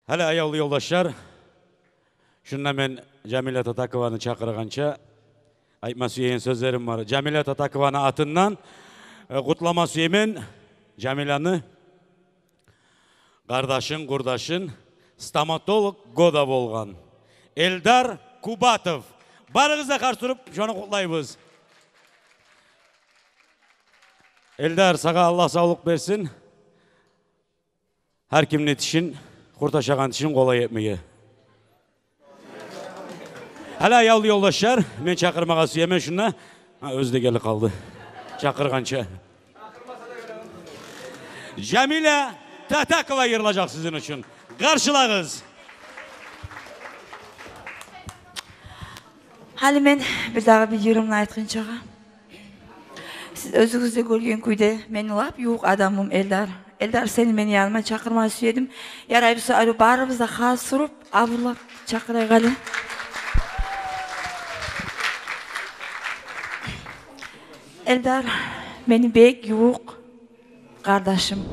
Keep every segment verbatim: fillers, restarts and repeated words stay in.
Гьали, аявлу ёлдашлар, шунда мен Жамиля Татакованы чакъыргъанча айтма сюеген сёзлерим бар. Жамиля Татакованы атындан, э, къутлама сюемен Жамиляны къардашын, къурдашын, стоматолог года болгъан Эльдар Кубатов. Барыгъыз да къаршы туруп, шону къутлайбыз. Эльдар, сагъа Аллагь савлукъ берсин. Гьар кимни тишин къурт ашагъан тишин къолай этмеге. Гьали, аявлу ёлдашлар, мен чакъырмагъа сюемен шунда. Гьа, оьзю де гелип къалды. Чакъыргъанча. Жамиля Татакова йырлажакъ сизин учун. Къаршылагъыз. Гьали мен бирдагъы бир йырымны айтгъынчагъа. Сиз оьзюгюз де гёрген кюйде, мени лап ювукъ адамым Эльдар. Эльдар, сени мени яныма чакъырма сюедим. Ярай буса, арив, барыбыз да къаршы туруп, абурлап чакъырайыкъ гьали. Эльдар, мени бек ювукъ къардашым.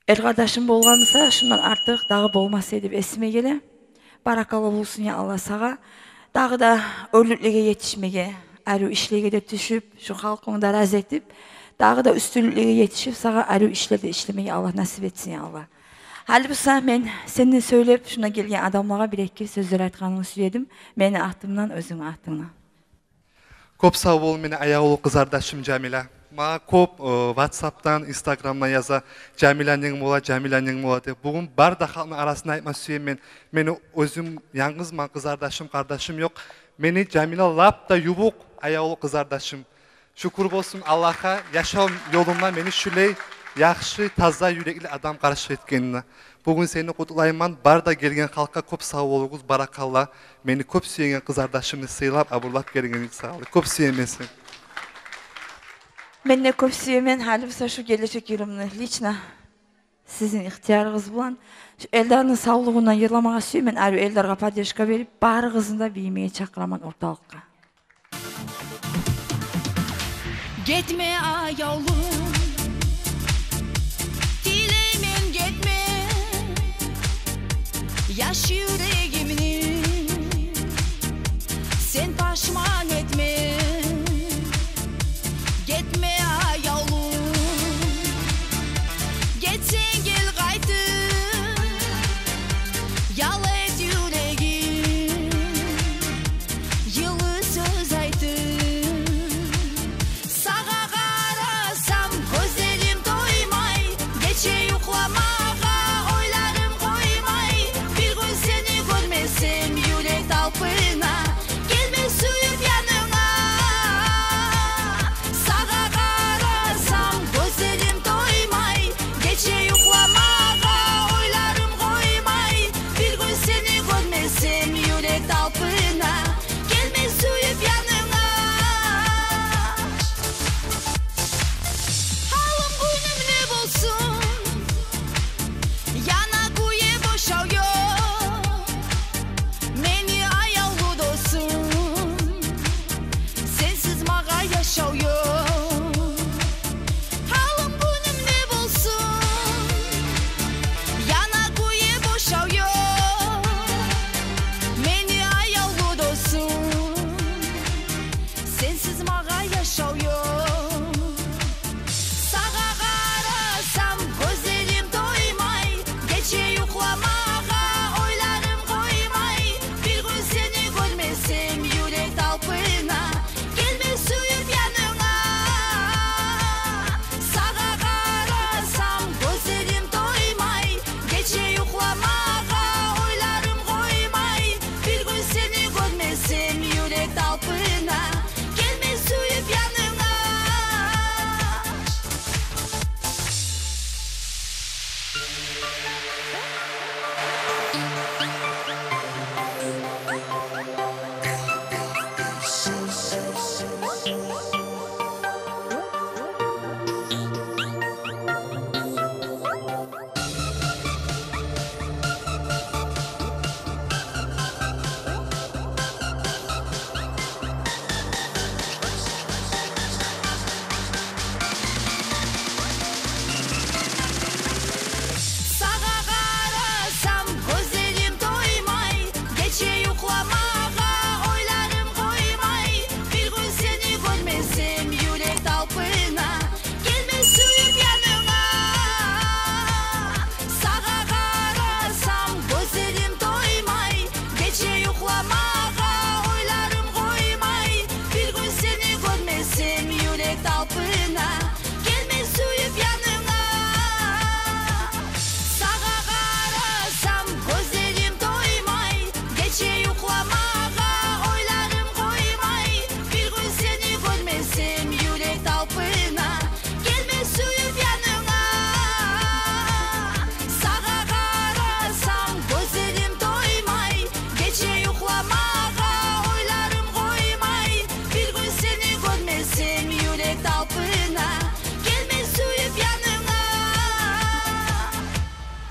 Эр къардашым болгъан буса, шундан артыкъ дагъы болмас эди деп эсиме геле. Баракалла болсун, я Аллагь, сагъа. Дагъы да оьрлюклеге етишмеге, арив ишлеге де тюшюп, шу халкъынгны да рази этип, дагъы да уьстюнлюклеге етишип, сагъа арив ишлер де ишлемеге Аллагь насип этсин, я Аллагь. Гьали буса мен сенден сёйлеп, шунда гелген адамлагъа бир-эки сёзлер айтгъанынгны сюедим. Мени атымдан, оьзюнгню атынгдан. Кёп сав бол, мени аявлу къызардашым Жамиля. Магъа кёп, э, ватсаптан, инстаграмдан яза: «Жамиля ненг бола, Жамиля ненг бола», — деп. Бугюн бары да халкъны арасында айтма сюемен: мени оьзюм янгызман, къызардашым, къардашым ёкъ. Мени Жамиля лап да ювукъ аявлу къызардашым. Шюкюр болсун Аллагьгъа, яшав ёлумда мени шулай яхшы, таза юрекли адам къаршы этгенине. Бугюн сени къутлайман, бары да гелген халкъгъа кёп сав болугъуз, баракалла. Мени кёп сюеген къызардашымны сыйлап, абурлап гелгенине сав бол. Кёп сюемен сени. Мен де кёп сюемен. Гьали буса шу гележек йырымны лично сизин ихтиярыгъыз булан шу Эльдарны савлугъундан йырламагъа сюемен. Арив Эльдаргъа поддержка берип, барыгъызны да бийимеге чакъыраман орталыкъгъа. Гетме, аявлум, тилеймен, гетме. Яш